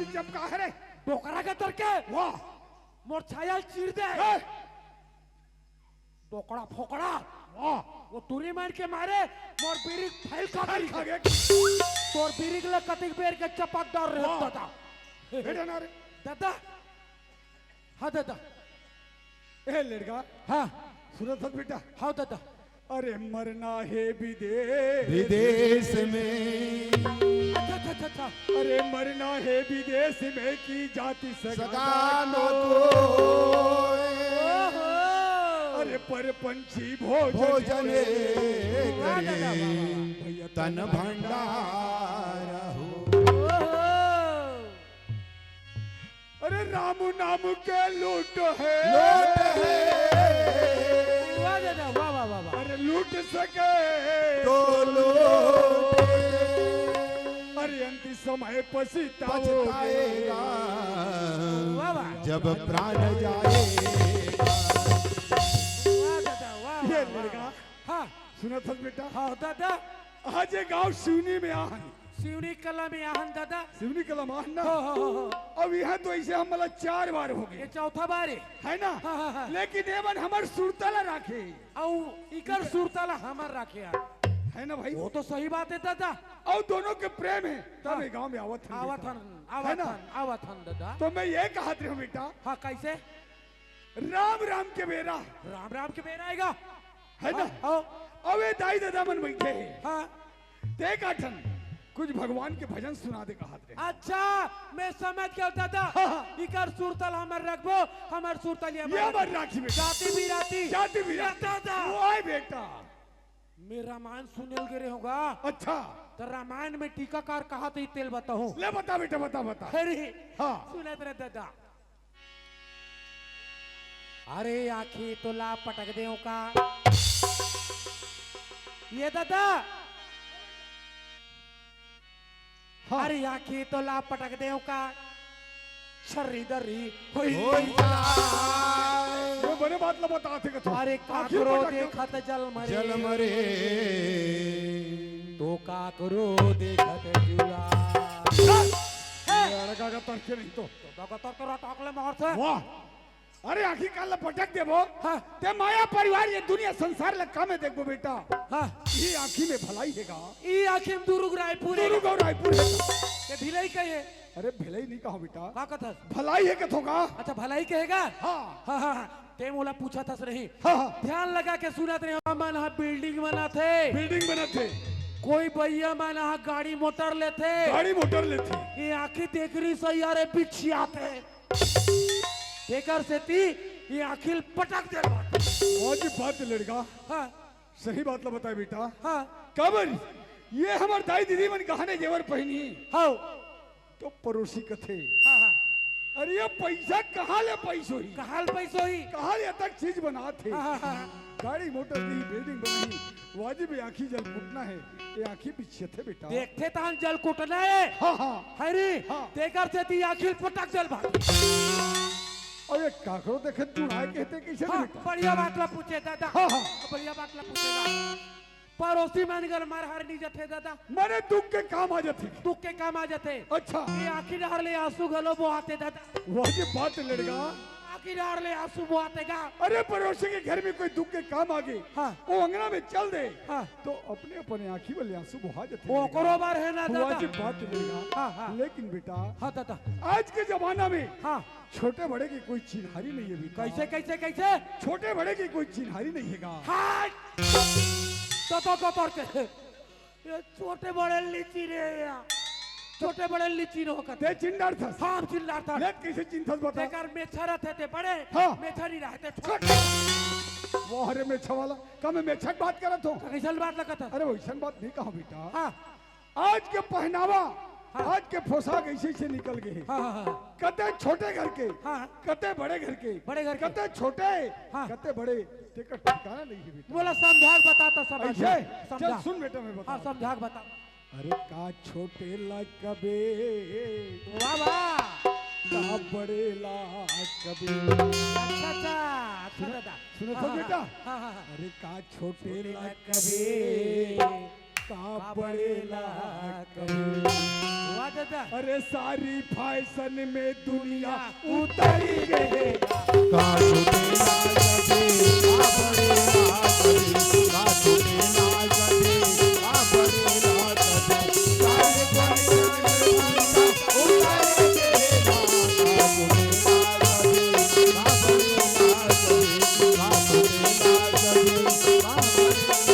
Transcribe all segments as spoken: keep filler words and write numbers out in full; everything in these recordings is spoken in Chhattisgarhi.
चपका है रे। डोकरा के तरके। वाह। मोर छाया ल चीर दे। ए। डोकरा फोकरा। वाह। वो टूरी मार के मारे, मोर बीड़ी फैल खा फैल गई। खा गई। तोर बीड़ी ल कतिक बेर के चपक डार रे वाह। दादा। बेटा ना रे। दादा। हाँ दादा। ए लड़का। हाँ। सुनत हस बेटा? हाँ दादा। अरे मरना है विदेश विदेश में। अच्छा, अच्छा, अच्छा, अच्छा। अरे मरना है विदेश में की जाति सगा सगा न न कोई। कोई। ओहो। अरे पर पंछी भोजन भोजन करे। वाह दादा, वाह, वाह। भैया तन भंडार हो। ओहो। अरे राम नाम के लूट है। लूट है। वाह दादा, वाह, वाह, वाह, वाह। अरे लूट सके तो लूट। अरे अंत समय पछताओगे। पछताएगा वाह, वाह। जब प्राण जाएगा। वाह दादा, वाह, ये वाह, वाह। लड़का। हाँ। सुनत हस बेटा? हाँ दादा। आज ये गांव सिवनी में आहन। सिवनी कला में आहन दादा। सिवनी कला में आहन ना? हो, हो, हो, हो। अब यहाँ तो ऐसे हम मतलब चार बार हो ये गए। चौथा बार है। है ना? हाँ, हाँ, हाँ। लेकिन एमन हमर सुरता ला राखे। अउ इकर सुरता ला हमर राखे यार। है ना भाई? वो तो सही बात है दादा। अउ दोनों के प्रेम है, तब हाँ। ये गांव में आवत हन आवत बेटा। हन, है आवत ना? हन, आवत हन दादा। तो मैं ये कहत रहे हूँ बेटा। हाँ, कैसे? राम राम के बेरा। राम राम के बेरा आएगा। है ना? हाँ, हाँ। अबे दाई ददा मन बैठे हैं। हाँ। ते का ठन कुछ भगवान के भजन सुना दे कहत रहे। अच्छा, मैं समझ गया दादा। हाँ, हाँ। इकर सुरता ल हमर रखबो, हमर सुरता ल ये हमर मत राखी बेटा। जाति बिराती। जाति बिराती। या दादा। वो आए बेटा। मैं रामायण सुने ल गे रहे होगा। अच्छा। तो रामायण में टीकाकार कहा थे तेल बताओ। ले बता बेटा, बता, बता। अरे। हाँ। सुनत रहे दादा। अरे आँखी तोला पटक देव का। ये दादा। हाँ। अरे आँखी तोला पटक देव का। छर्री दर्री होई होई जाए। वो बने बात ला बता थे कथो। अरे आँखी काकरो पटक देव। देखत जल मरे। जल मरे। तो काकरो देखत जुड़ा। लड़का का तर्क नहीं तो। तो का तर्क रहा टाकले मार से। वाह। अरे आँखी काला पटक देबो। हाँ। ते माया परिवार ये दुनिया संसार ला कामे देखबो बेटा। हाँ। ये आँखी में भलाई है का? ई आँखी में दुरुग रायपुर है। दुरुग और रायपुर है का? ये भिलाई का है। अरे भिलाई नहीं कहा बेटा। का कथस? भलाई है कथो का? अच्छा भलाई कहेगा? हाँ। हाँ, हाँ, हाँ। ते मोला पूछा थस नहीं। हाँ, हाँ। ध्यान लगा के सुनत रहे। मन हा बिल्डिंग बनाथे। बिल्डिंग बनाथे। कोई भैया मन हा गाड़ी मोटर लेथे। गाड़ी मोटर लेथे। ये आँखी देख रही सही यार बिछियाथे। तेकर सेती ये आँखी ल पटक दे बात। आज बात लड़का। हाँ। सही बात ला बताए बेटा। हाँ। काबर ये हमर दाई दीदी मन गहने जेवर पहनी। हाँ। तो पड़ोसी कथे। हाँ, हाँ। अरे ये पैसा कहाँ ले पैसो ही? कहाँ ले पैसो ही? कहाँ ले तक चीज बनाथे? हाँ, हाँ, हाँ। गाड़ी मोटर नहीं, बिल्डिंग बनाही, वाजिब आँखी जल फूटना है। ये आँखी पीछे थे बेटा। देखथे तान जल कुटना है। हाँ, हाँ। है रे? हाँ। तेकर सेती आँखी ल पटक जल भाग। अरे काकरो देखे तू आए कहते कैसे हाँ, बेटा? बढ़िया बात ला पूछे दादा। हाँ, हाँ। बढ़िया बात ला पूछे दादा। पड़ोसी मन घर मरहर नहीं जथे दादा। मरे दुख के काम आ जथे। दुख के काम आ जथे। अच्छा। ये आँखी डहर ले आंसू घलो बोहाथे दादा। वाह ये बात लड़का। आँखी डहर ले आंसू बोहाथे गा। अरे पड़ोसी के घर में कोई दुख के काम आ गए। हाँ। वो अंगना में चल दे। हाँ। तो अपने अपने आँखी वाले आंसू बोहा जाते वो हैं। ओकरो बार है ना वो दादा। आज बात नहीं रहा। हाँ, हाँ। लेकिन बेटा, हाँ दादा। आज के जमाना में हाँ। छोटे बड़े की कोई चिन्हारी नहीं है बेटा। कैसे, कैसे, कैसे? छोटे बड़े की कोई चिन्हारी नहीं है गा। हाँ। तो, तो, तो, तो, ये छोटे बड़े लीची रे या। छोटे बड़े लीची रो कते। ते चिन्हार था। हाँ, चिन्हार था। लेत कैसे चिन्हथस बता? तेकर मेछा रहते ते बड़े, हाँ। मेछा नहीं रहते छोटे। छोटे। वाह रे मेछा वाला। का मैं मेछक बात करत हूँ? कैसन बात लगत है? अरे वैसन बात नहीं कहा बेटा। हाँ। आज के पहनावा, हाँ। आज के पोशाक ऐसे से निकल गए हैं। हाँ, हाँ, हाँ। कते छोटे घर के, हाँ। कते बड़े घर के, बड़े घर के। कते छोटे, हाँ। कते बड़े, तेकर ठिकाना नहीं है बेटा। बोला समझा के बता तो समझ ऐसे? में। समझा। चल सुन बेटा मैं बता। हाँ, समझा के बता। अरे का छोटे ला कबे, वाह, वाह। का बड़े ला कबे। अच्छा, अच्छा, अच्छा दादा। सुनो हाँ, तो हाँ, बेटा। हाँ, हाँ, हाँ। अरे का छोटे ला कबे। का बड़े ला कही। वाह दादा। अरे सारी फैशन में दुनिया उतरी गए। का झूठे लाल कहे, का बड़े लाल कहे, का झूठे लाल कहे, का बड़े लाल कहे। सारी फैशन में दुनिया उतरी गए। का झूठे लाल कहे, का बड़े लाल कहे, का झूठे लाल कहे, का बड़े लाल कहे।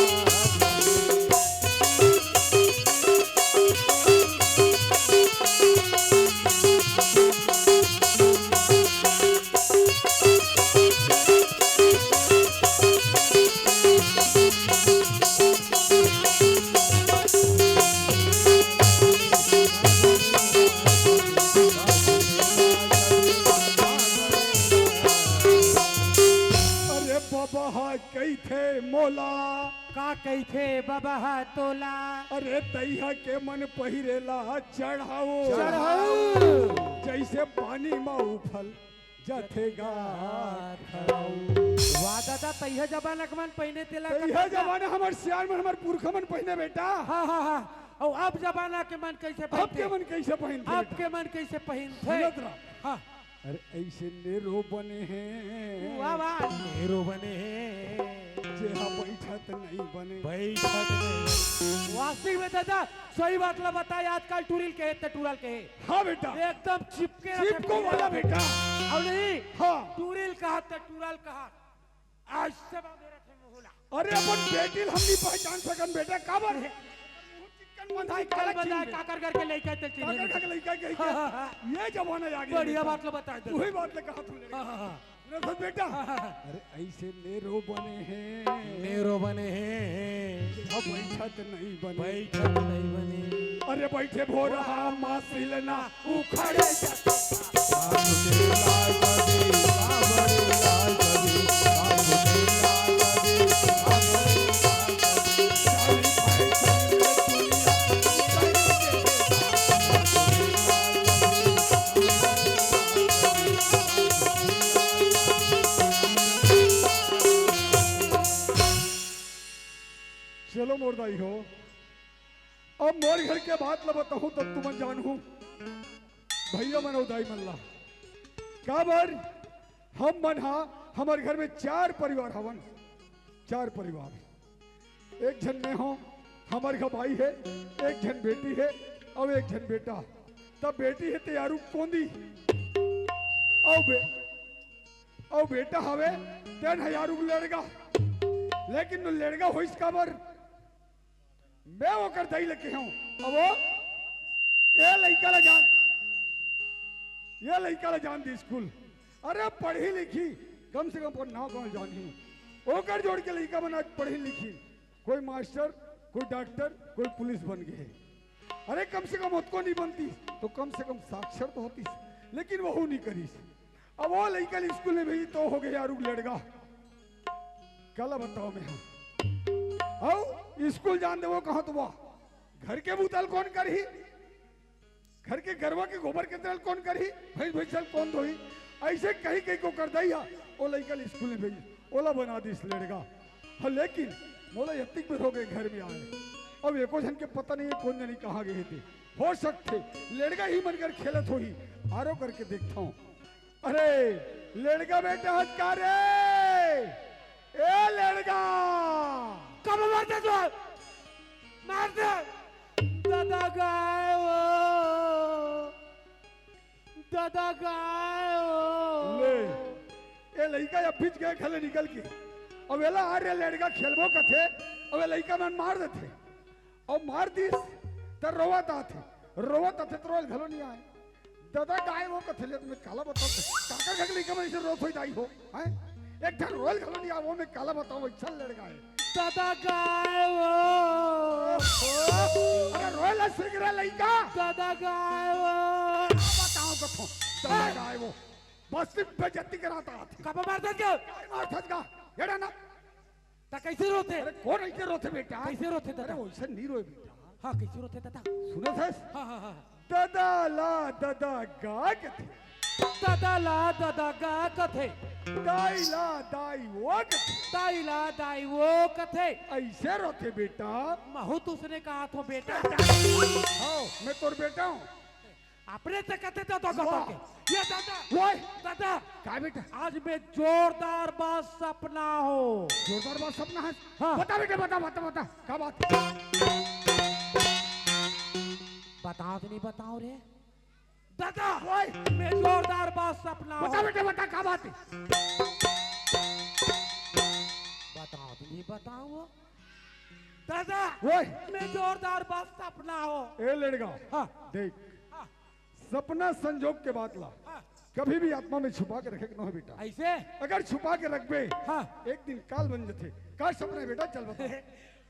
अरे बाबा हा कहिथे मोला। का कहिथे बाबा हा तोला? अरे तइहा के मन पहिरे ला चढ़ाऊ। चढ़ाऊ। जइसे पानी म उफल जथे गा खड़ाऊ। वाह दादा, तइहा जमाना के मन पहिने तेला तइहा कतना जमाना हमर सियान मन, हमर पुरखा मन पहिने बेटा। हाँ, हाँ, हाँ। अउ अब जमाना के मन कइसे अब के पहिनथे? मन कइसे पहिनथे अब बेटा? के मन कइसे पहिनथे? सुनत रह। हाँ। अरे अइसे नेरो बने हे। वाह, वाह, नेरो बने हे। जेहा बइठत नइ बने। बइठत नइ बने। वास्तविक में दादा, सही बात ला बताए, आजकल टूरिल कहे त टूरल कहे। हाँ बेटा। एकदम चिपके रथे चिपको टूरिल। वाला बेटा। अउ नहीं, हाँ। टूरिल कहा त टूरल कहा। आज से बांधे रथे मुहूला। अरे अपन बेटी ल हम नहीं पहचान सकन बेटा, काबर? मुहूँ चिक्कन बंधाए, चिक्कन काला बंधाए, चिन्ह। काकर घर के लइका ते चिन्हे काकर घर के लइका कहि के। हाँ, हाँ, हाँ। ये जमाना आ गया बढ़िया बेटा। बात ला बता दे। वही बात ला कहा तू ले। हाँ, हाँ, हाँ। सुनत हस बेटा? हाँ, हाँ, हाँ। अरे अइसे नेरो बने हे। नेरो बने हे। अब बइठत नइ बने। बइठत नइ बने। अरे बइठे भोरहा मासिल ना उखड़े जाथे। चलो मोर दाई हो, अब मोर घर के बात ल बताहूं त तुमन जानहू भइया मन अउ दाई मन ला। काबर हम मन हा, हमर घर में चार परिवार हवन, चार परिवार। एक झन मैं हों, हमर घर भाई हे, एक झन बेटी हे अउ एक झन बेटा। त बेटी हे तेयारू कोंदी अउ बे-, अउ बेटा हवे तेन हयारू लेड़गा। लेकिन लेड़गा होइस काबर? मैं ओकर दाई ल केहेंव, अब वो ए लइका ल जान, ए लइका ल जान दे स्कूल। अरे पढ़ही लिखही, कम से कम अपन नाव गाँव जानही। ओकर जोड़ के लइका मन आज पढ़ही लिखही, कोई मास्टर, कोई डॉक्टर, कोई पुलिस बन गे हे। अरे कम से कम ओतको नहीं बनतीस त कम से कम साक्षर तो होतीस, लेकिन वहू नहीं करिस। अब वो लइका ल स्कूल में भेजी त हो गे यार लेड़गा। काला बताओ मैं, हाँ। अउ स्कूल जान देवो कहाँ तो वाह, घर के बुता ल कोन करही, घर के गरवा के गोबर के तेल कोन करही, भैंस भैंसा ल कोन धोही। अइसे कही कही के ओकर दाई हा ओ लइका ल स्कूल में भेजी, ओला बना दिस लेड़गा। हाँ, लेकिन मोला अतिक बेर हो गे घर में आए, अब एको झन के पता नहीं हे कोन जनी कहाँ गे हे ते। हो सकथे लेड़गा ही मन कर खेलत होही, आरो करके देखथंव। अरे लेड़गा बेटा हस का रे? ए लेड़गा! कब मारते जो? मार दे। दादा गाय हो, दादा गाय हो। ले, ए लइका अभीच गे घर ले निकल के। अब एला आ रे लेड़गा खेलबो कथे, अब ए लइका मन मार देथे। अउ मार दिस, त रोवत आथे, रोवत आथे त रोयल घलो नहीं आए। दादा गाय हो कथे ले, त मैं काला बताओ, काकर घर के लइका मन अइसे रोत होई दाई हो, हैं? एक ठन रोयल घलो नहीं आए, वो मैं काला बताओ, अइसन लेड़गा हे। दादा गाय हो। अरे रोयल सिगरा लइका। दादा गाय हो। बताओ कथो, दादा गाय हो। बस सिर्फ बेइज्जती करात आथे। काबर मारथस गा? काय मारथस गा? एड़ा ना। त कइसे रोथे? अरे कोन अइसे रोथे बेटा? कइसे रोथे दादा? अरे वइसे नहीं रोय बेटा। हाँ, कइसे रोथे दादा? सुनत हस? हाँ, हाँ, हाँ। दादा ला दादा गा कथे। ददा ला ददा गा कथे। दाई ला दाई वो कथे। दाई ला दाई वो कथे। अइसे रथे बेटा। महूँ तो उसने कहा थो बेटा। हाँ, मैं तोर बेटा हूँ। अपने से कथे ददा गा वाह। कथे। ये ददा। ओए। ददा। का बेटा? आज मैं जोरदार बात सपना हो। जोरदार बात सपना है? हाँ। बता बेटा, बता, बता, बता। का बात? बताओ तो नहीं बताओ रे। ददा, ओए। मैं जोरदार बात सपना बता हूँ। बेटा, बता, का बात है? बताओ, तुम ही बताओ। ददा, ओए। मैं जोरदार बात सपना हूँ। ए लड़का, हाँ। देख, हाँ। सपना संजोग के बात ला। हाँ। कभी भी आत्मा में छुपा के रखे के नहीं बेटा। अइसे? अगर छुपा के रखबे, हाँ। एक दिन काल बन जथे। का सपना है बेटा, चल बता।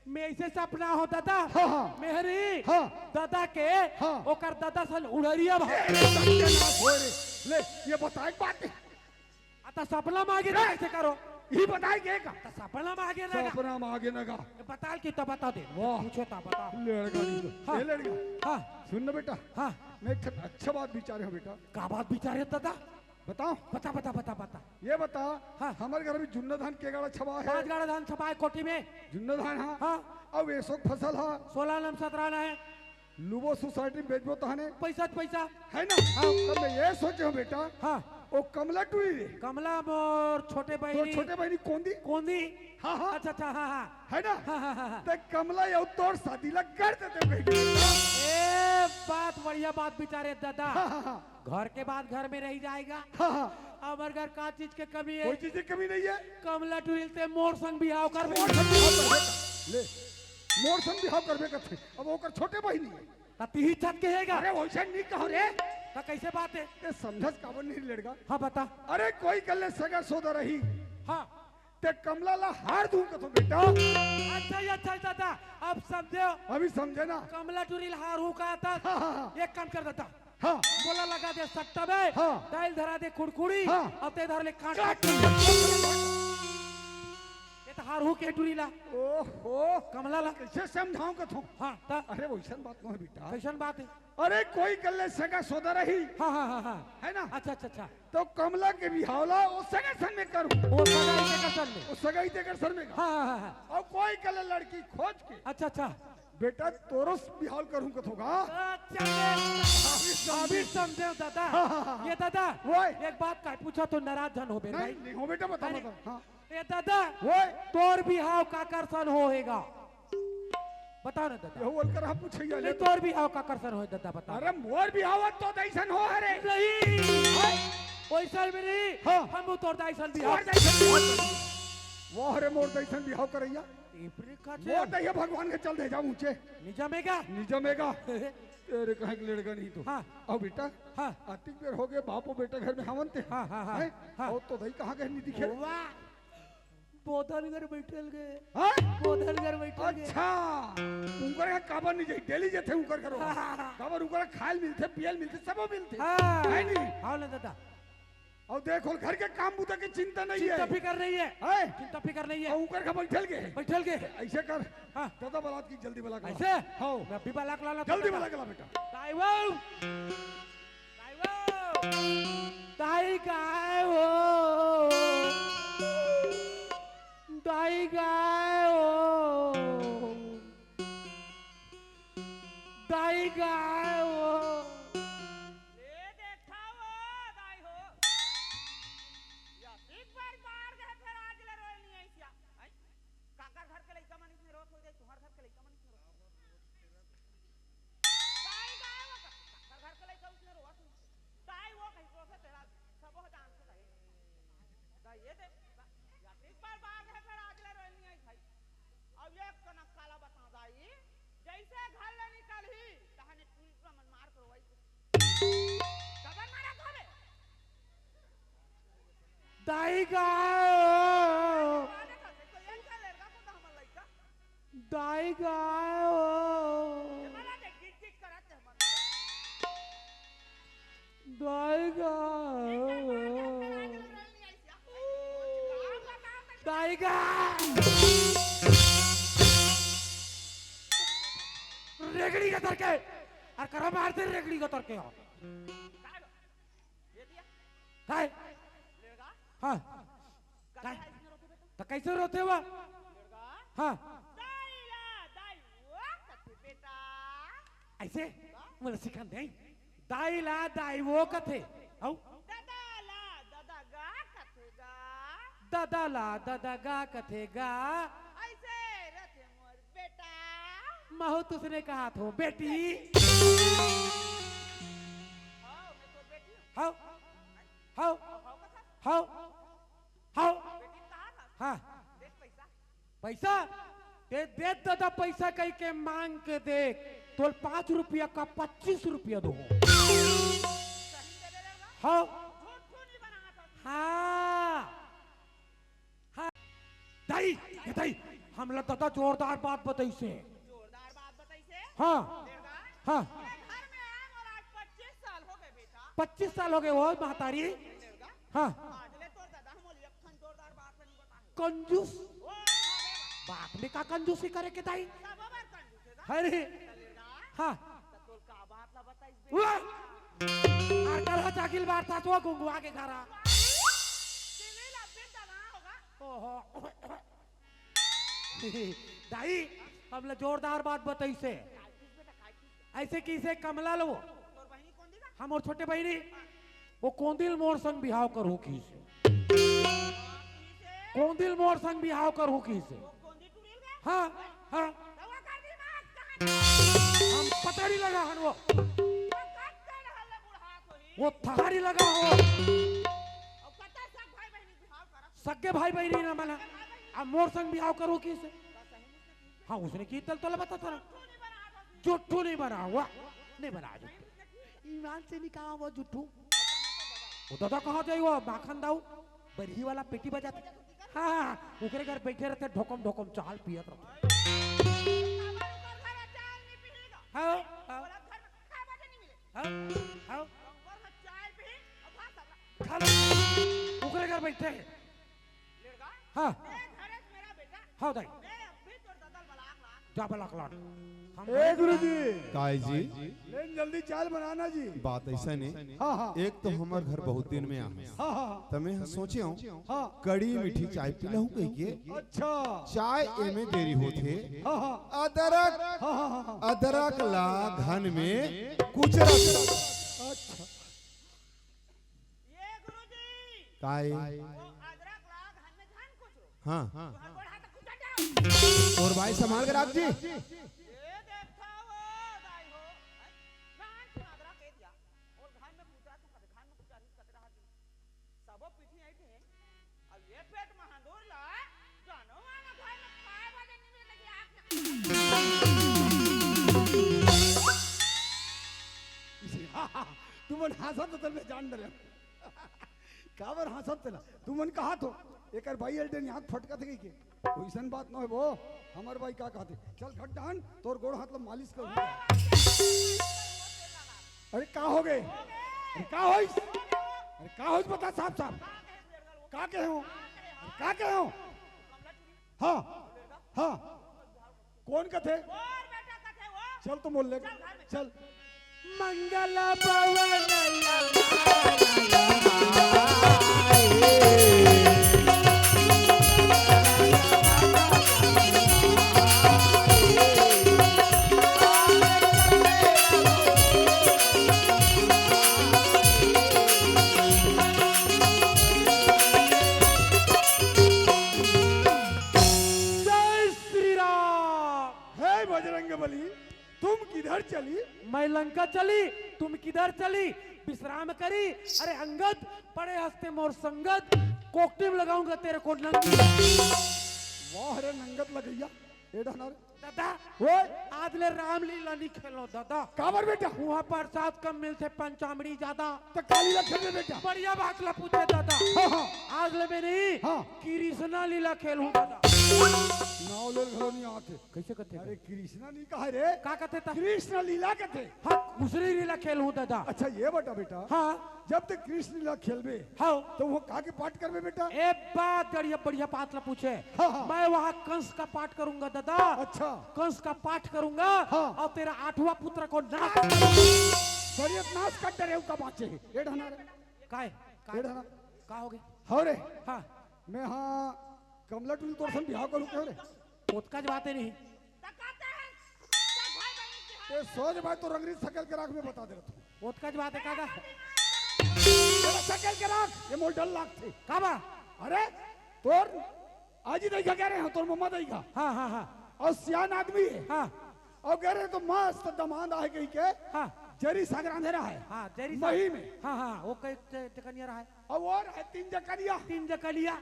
मैं अइसे सपना हो ददा। हाँ, हाँ। मेहरी। हाँ। ददा के। हाँ। ओकर ददा सन उड़रिया भाई। ए, रे, सत्यानाश होय रे। ले, ये बताए के बात है। अता सपना मागे ना ए, कइसे करो? ही बताए के का? त सपना मागे ना का? सपना मागे ना का? ये बता के तो बता दे। वाह। पूछो ता बता। लड़का नहीं तो। हाँ। ए लड़का। हाँ। सुन ना बेटा। हाँ। मैं एक ठन अच्छा बात विचारे हूँ बेटा। का बात विचारे ददा? बताओ। बता, बता, बता, बता। ये बता, हाँ। हमर घर में जुन्ना धान के गाड़ा छपा है? पाँच गाड़ा धान छपा है कोठी में। जुन्ना धान, हाँ। हाँ। अब एसो के फसल, हाँ। सोलह नम सत्रह ना है। लुबो सोसाइटी में बेचबो तहने। पैसा तो पैसा। है ना? हाँ। तब मैं ये सोचे हूँ बेटा, हाँ। ओ कमला टूरी रे। कमला मोर छोटे तोर बहिनी। छोटे बहिनी कोंदी? कोंदी। हाँ, हाँ। अच्छा, अच्छा, हाँ, हाँ। है ना? हाँ, हाँ, हाँ, हाँ। ते कमला ये तोर शादी ला कर देते बेटी। ए, बात बढ़िया बात विचारे ददा। हाँ, हाँ, हाँ। घर के बात घर में रह जाएगा। हाँ, हाँ। अब अगर का चीज के कमी है? कोई चीज की कमी नहीं है। कमला टूरी ते मोर संग बिहाव कर मोर संग बिहाव करबे कर। ले। मोर संग बिहाव करबे करथे। अब ओकर छोटे बहिनी है। त तिही छत के हेगा। अरे वइसन नहीं कहो रे। त कइसे बात है? ते समझस काबर नहीं लड़का? हाँ बता। अरे कोई कल्ले सगा सोदा रही। हाँ। ते कमला ला हार दूं कथो बेटा। अच्छा ही अच्छा ही दादा, अब समझे हो। अभी समझे ना? कमला टूरी ला हार हूँ कहा था। हाँ, हाँ, हाँ। एक काम कर दादा। हाँ। बोला लगा दे सट्टा में, हाँ। दाइल धरा दे कुड़कुड़ी, हाँ। अउ ते धर ले कांटा। कांटा। ये तो हार हूँ के टूरी ला। ओहो। कमला ला। कइसे समझाऊं कथो? हाँ, त? अरे वइसन बात नहीं बेटा। कइसन बात है? अरे कोई कल्ले सगा सोदा रही। हाँ, हाँ, हाँ, हाँ। है ना? अच्छा, अच्छा, अच्छा। तो कमला के बिहाव ला ओ सगा सन में करूँ। ओ सगा ही तेकर सन में। ओ सगा ही तेकर सन में का। हाँ, हाँ, हाँ, हाँ। अउ कोई कल्ले लड़की खोज के। अच्छा, अच्छा। बेटा तोरो से बिहाव करूँ कथो का। अच्छा, अभी समझे। अभी समझे दादा। हाँ, हाँ, हाँ, हाँ। ये दादा, ओए। एक बात का पूछा तो नाराज झन होबे नहीं, भाई। नहीं हो बेटा, बता, अरे, बता। हाँ। ए दादा, ओए। तोर बिहाव काकर सन होएगा? बता ना दादा। यहू ओलकर हम पूछे नहीं, ले तो। तोर बिहाव काकर सन होए दादा, बता। अरे मोर बिहाव तो तइसन हो हरे। नहीं। हैं? ओइसन में नहीं। हाँ। हम तोर दाई सन बिहाव। तोर दाई सन बिहाव। वाह रे मोर दाई सन बिहाव करइया। ए प्रिका मोर दाई भगवान के चल दे जा ऊंचे। नहीं जमेगा। नहीं जमेगा। तेरे कहे के लड़का नहीं तो। हाँ। अउ बेटा। हाँ। अतिक बेर हो गए, बाप अउ बेटा घर में हवन ते। हाँ, हाँ, हाँ, हैं? हाँ। अउ तो दाई कहाँ गए, नहीं दिखे। वाह। बोधन घर बैठल गए। हाँ? बोधन घर बैठल गए। अच्छा। उनकर यहाँ काबर नहीं जाई, डेली जाथे उनकर घर। हाँ, हाँ, हाँ। काबर उनकर खायल मिलथे, पियल मिलथे, सबो मिलथे। हाँ। है नहीं? हाँ ना दादा। अउ देखो, घर के काम बुता के चिंता नहीं चिंता है। फिकर नहीं है। है? चिंता फिकर नहीं है। अउ उनकर घर बैठल गए। बैठल गए। अइसे कर। हाँ। दादा बलात की जल्दी बला के ला। अइसे? हाँ। मैं अभी बला के लाना जल्दी दादा। बला के ला बेटा। दाई वो। दाई वो। दाई गाय हो। दाई गाय हो। दाई गाय हो। ले देखा वो, दाई हो। या एक बार बाहर गए, फिर आज ले रोए नहीं आई क्या? आई? काकर घर के लइका मन इसने रोत हो जाए, तुम्हार घर के लइका मन इसने रोत हो जाए। दाई गाय वो का, काकर घर के लइका उसने रोत हो। दाई वो कहीं को से तेरा सबो जान से दाई। दाई ये दे, या एक बार बाहर गए, फिर आज ले रोए नहीं आई भाई। अब एक कनक काला बता दाई, जइसे घर ले निकलही, तहने टूरी टूरा मन मार करवाई। कबर मारा तोरे? दाई गाय हो। मारे का, तो ये का लड़का को तो हमर लड़का। दाई गाय हो। ये मारा देख, गिट गिट करत है हमर। दाई गाय हो। दाई गाय। रेगड़ी के तरके। अरे करा मार दे रेगड़ी के तरके हो। ये दिया, काय? लेड़गा? हाँ। कइसे काय? अइसने रोथे बेटा? त कइसे रोथे वो? लेड़गा? हाँ। दाई ला दाई वो कथे बेटा। अइसे? का? मोला सिखान दे। दाई ला दाई वो कथे। अउ? ददा ला ददा गा कथे गा। ददा ला ददा गा कथे गा। अइसे रथे मोर बेटा। महूँ त उसने कहत हों बेटी। हव, मैं तोर बेटी हूँ। हव, हव, हव, कथा। हव, हव। बेटी कहाँ था? हाँ। देख पैसा। पैसा? दे, दे ददा पैसा कहिके मांग के देख। तोर पाँच रुपया का पच्चीस रुपया दूँ। सही दे दे गा। हव। झूठ नहीं बना था। हाँ। हाँ। दाई, ए दाई, हमला ददा जोरदार बात बताइसे। जोरदार बात बताइसे? हाँ। लेड़गा? हाँ। ए घर में आए मोर आज पच्चीस साल हो गए बेटा। पच्चीस साल हो गए वो महतारी। लेड़गा? हाँ। आज ले तोर ददा मोला एक ठन जोरदार बात नहीं बताए। कंजूस। ओ, अरे बाप। बात में का कंजूसी करे के दाई? सब बार कंजूस है दा। अरे। लेड़गा? हाँ। त तोर का बात ला बताइस बे? वाह! आर कल हा जागिल बार था तो गुंगुआ के घरा। तेरे ला बेटा ना होगा। ओहो। दाई, हमला जोरदार बात बताइसे। अइसे कहिसे कमला लो। तोर बहिनी कोंदी का? हाँ, मोर छोटे बहिनी। वो कोंदी ल मोर संग बिहाव करहूँ कहिसे। कोंदी ल मोर संग बिहाव करहूँ कहिसे। वो कोंदी टुरी ल गा? हाँ, हाँ। त वो कर दी बात कहाँ? हम पता नहीं लगा हन वो। वो कब कर हल्ला बुढ़ा तो ही? वो थारी लगा हो। अब कत्ता सब भाई बहिनी बिहाव करत? सगे भाई बहिनी ना मना। अब मोर संग बिहाव करहूँ कहिसे। हाँ, उसने कहिस तल तल बता था। जुट्ठू नहीं बना हुआ। नहीं बना जुट्ठू। ईमान से नहीं कहा हुआ जुट्ठू। वो ददा कहाँ जाई वो माखन दाऊ? बरही वाला पेटी बजाथे। हाँ, हाँ, हाँ, ओकरे घर बइठे रहिथे, ढोकम ढोकम चाय पियत रहिथे। हाँ, हाँ। हाँ, हाँ। खा ले। ओकरे घर बइठे हे। हाँ। हाँ, दाई। जा बलाक लान। हम ए गुरुजी। काय जी? लेन जल्दी चाल बनाना जी। बात अइसने। हाँ, हाँ। एक तो हमर घर बहुत दिन में आए। हाँ, हाँ, हाँ। त मैं सोचे हूँ, हाँ। कड़ी मीठी चाय पी लहूँ कहिके। अच्छा। चाय एमे देरी होथे। हाँ, हाँ। अदरक, हाँ, हाँ, हाँ, हाँ। अदरक ला घन में कुचरत। अच्छा। ये गुरुजी। काय? वो अदरक ला घन में झन कुचरो। हाँ। तुहर गोड़ हाथ कुचर जाओ। तोर बाई संभाल के राख जी। ये देखा वो दाई हो। हैं? जान सुन अदरक ए दिया। और घन में कुचरा तू कदे, घन में कुचरा रिस कदे रहा जी। सबो पीठी आई थे। अब ये पेट में हंदूर ला, जानो मामा घर में खाए वाले नहीं मिले, लेकिन आग से तुमन हाँसत हो, त मैं जान डरे। काबर हाँसत तेला? तुमन कहा थो, एकर बाई एल्डे नहीं हाथ फटका थे के? वइसन बात न होय वो, हमर बाई का कहथे, "चल घट डहन, तोर गोड़ हाथ ला मालिश कर।" अरे का हो गए? अरे का होइस? अरे का होइस बता साफ साफ। का कहे हो? अरे का कहे हो? हाँ, हाँ। कौन कथे? चल तो मोल ले। चल। मंगल पवन जय श्री राम। हे बजरंग बली, तुम किधर चली? मैं लंका चली, तुम किधर चली? विश्राम करी। अरे अंगद, पड़े हंसते मोर संगत, कोकटिम लगाऊंगा तेरे को नंगी। वाह रे नंगत लगैया, ए डहना रे। दादा, ओए। आज ले रामलीला नहीं खेलो दादा। काबर बेटा? वहाँ प्रसाद कम मिलथे, पंचामृत ज्यादा। त का लीला खेलबे बेटा? बढ़िया बात ला पूछे दादा। हाँ, हाँ। आज ले मैं नहीं, हाँ। कृष्णा लीला खेलूं दादा। नाव ले घलो नहीं आते। कैसे कथे? अरे कृष्णा नहीं कहा रे। का कथे ता? कृष्ण लीला कथे। हाँ, दूसरी लीला खेलूं दादा। अच्छा ये बता बेटा। हाँ। जब तक कृष्ण लीला खेलबे, हाँ। तो वो का के पाठ करबे बेटा? ए बात बढ़िया, बढ़िया बात ला पूछे। हाँ, हाँ। मैं वहाँ कंस का पाठ करूंगा दादा। अच्छा। कंस का पाठ करूंगा। हाँ। और तेरा आठवां पुत्र को नाश। सरियत नाश कर डरे का बाचे। ए ढना रे। काय? का, का होगे? हव रे। हाँ। मैं हा कमला टुरी तोर संग बिहाव करूँ कहेंव रे। ओतकाच बात हे नहीं। ते सोझ बात तो रंगरीत सकेल के राख में बता दे रहा हूँ। ओतकाच बात हे का? तेला सकेल के राख, ये मोला डर लागथे। का बा? अरे, तोर आजी दइगा कहे रहे हँव, तोर मम्मा दइगा। हाँ, हाँ, हाँ। अउ सियान आदमी हे। हाँ। अउ कहे रहे तो मस्त दमांद आहे कहिके। हाँ। जरी साग रांधे रहा हे। हाँ, जरी साग। मही में। हाँ, हाँ, वो कई जकनिया रहा हे। अउ वो रहा हे तीन जकनिया। तीन जकनिया।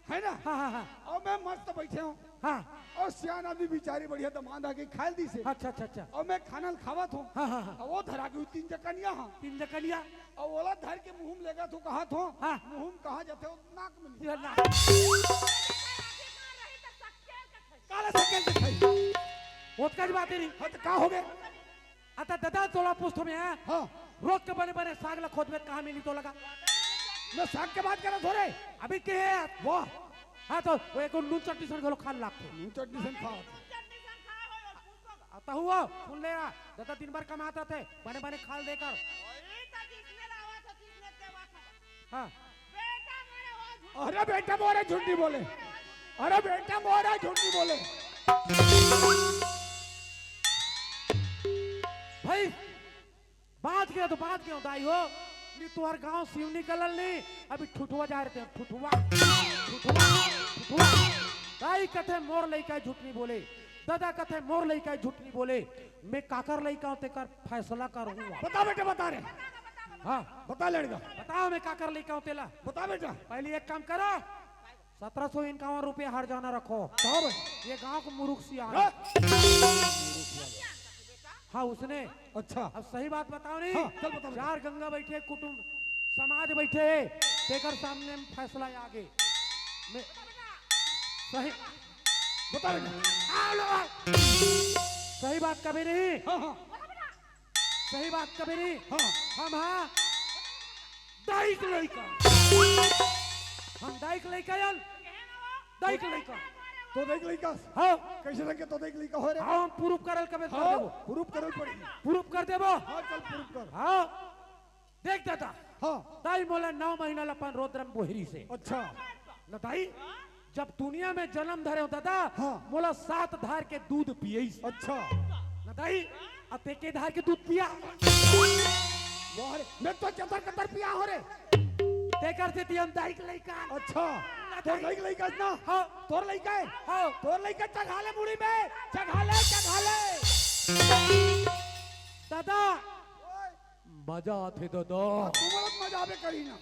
हे ना? हाँ, हाँ, हाँ। अउ मैं मस्त बइठे हँव। हाँ। अउ सियान आदमी बिचारी बढ़िया दमांद आके खाय ल दिस हे। अच्छा, अच्छा, अच्छा। अउ मैं खाना ल खावत हँव। हाँ, हाँ, हाँ। अउ वो धरा गे तीन जकनिया हा। तीन जकनिया। अउ ओला धर के मुँह में लेगत हँव, कहत हँव। हाँ। मुँह में कहाँ जाथे वो नाक में नहीं। ये नाक। काला सकेल के खाई। ओतकाच बात हे नहीं। हाँ, त का होगे? अता ददा तोला पूछथों मैं, हाँ। रोज के बने बने साग ला खोजबे त कहाँ मिली तोला का? मैं साग के बात करत हँव रे। अभी के हे? वाह। हाँ, त वो एक नून चटनी संग घलो खाय ल लागथे। नून चटनी संग खावत। अता हुआ, सुन ले यार, ददा दिन भर कमात रहिथे, बने बने खाय ल दे कर। हाँ। अरे बेटा मोर हे, झूठ नहीं बोले। अरे बेटा मोर हे, झूठ नहीं बोले। भाई, बाँच गेंव तो बाँच गेंव दाई हो। नहीं तुँहर गाँव सिवनी कलल नहीं, अभी ठुठुवा जाय रहिथें, ठुठुवा, ठुठुवा, ठुठुवा। दाई कथे मोर लइका हे, झूठ नहीं बोले। ददा कथे मोर लइका हे, झूठ नहीं बोले। मैं काकर लइका हँव तेकर फैसला करहूँ। बता बेटा, बता रे। हाँ। बता लड़का। बता मैं काकर लइका हँव तेला। बता बेटा। पहली एक काम करो, सत्रह सौ इक्यावन रुपया हर जाना रखो। का भाई? ये गाँव के मुरुख सियान। हाँ? हाँ, उसने। अच्छा। अब सही बात बताओ नहीं। हाँ, चल बता, बता। चार गंगा बइठे, कुटुंब समाज बइठे हे, तेकर सामने में फैसला आगे। मैं सही बता बेटा। आ लो। सही बात कबे नहीं। हाँ, हाँ। सही बात कबे नहीं। हाँ। हम हा दाई के लइका। हम दाई के लइका हन। दाई के लइका। तोर दाई के लइका? हाँ। कइसे ढंग के तोर दाई के लइका हों रे? हाँ, हम proof करल कबे कर हाँ, देबो। Proof करल पड़ी। Proof कर देबो। हाँ, चल proof कर। हाँ। देख ददा। हाँ। दाई मोला नौ महीना ले अपन रोदरम बोहरी से। अच्छा। न दाई, जब दुनिया में जनम धरे हँव ददा, हाँ। मोला सात धार के दूध पियइस। अच्छा। न दाई, अउ तें के धार के दूध पिया। वाह रे, मैं तो चतर कतर पिया हँव रे। तेकर सेती हम दाई के लइका। अच्छा, तोर दाई के लइका हे ना? हाँ। तोर लइका हे? हाँ। तोर लइका चघा ले मुड़ी में, चघा ले, चघा ले। ददा, मजा आथे ददा। हाँ, तुमन ला मजा आबे करही ना।